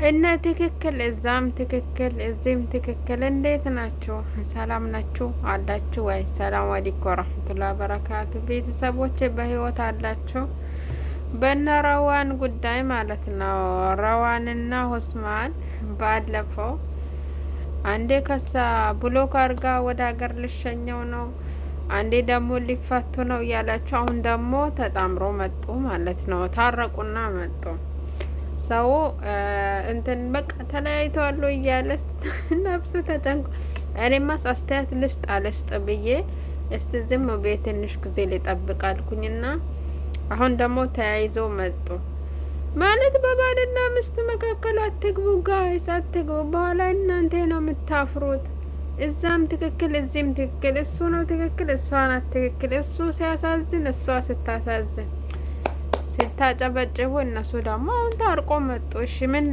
እነ ትክክል እዛም ትክክል እዚህም ትክክል። እንዴት ናችሁ? ሰላም ናችሁ አላችሁ ወይ? ሰላም አለይኩም ወራህመቱላሂ ወበረካቱ። ቤተሰቦች በህይወት አላችሁ? በነ ረዋን ጉዳይ ማለት ነው። ረዋንና ሆስማን ባለፈው አንዴ ከሳ block አርጋ ወደ ሀገር ልሸኘው ነው፣ አንዴ ደግሞ ሊፈቱ ነው እያላችሁ አሁን ደግሞ ተጣምሮ መጡ ማለት ነው። ታረቁና መጡ። ሰው እንትን በቃ ተለያይተዋል እያለ ነፍስ ተጨንቆ እኔማስ አስተያየት ልስጥ አልስጥ ብዬ እስቲ ዝም ብዬ ትንሽ ጊዜ ልጠብቅ አልኩኝና አሁን ደግሞ ተያይዘው መጡ። ማለት በባልና ሚስት መካከል አትግቡ guys፣ አትግቡ። በኋላ እናንተ ነው የምታፍሩት። እዛም ትክክል፣ እዚህም ትክክል። እሱ ነው ትክክል፣ እሷ ናት ትክክል። እሱ ሲያሳዝን፣ እሷ ስታሳዝን፣ ስታጨበጭቡ እነሱ ደግሞ አሁን ታርቆ መጡ። እሺ ምን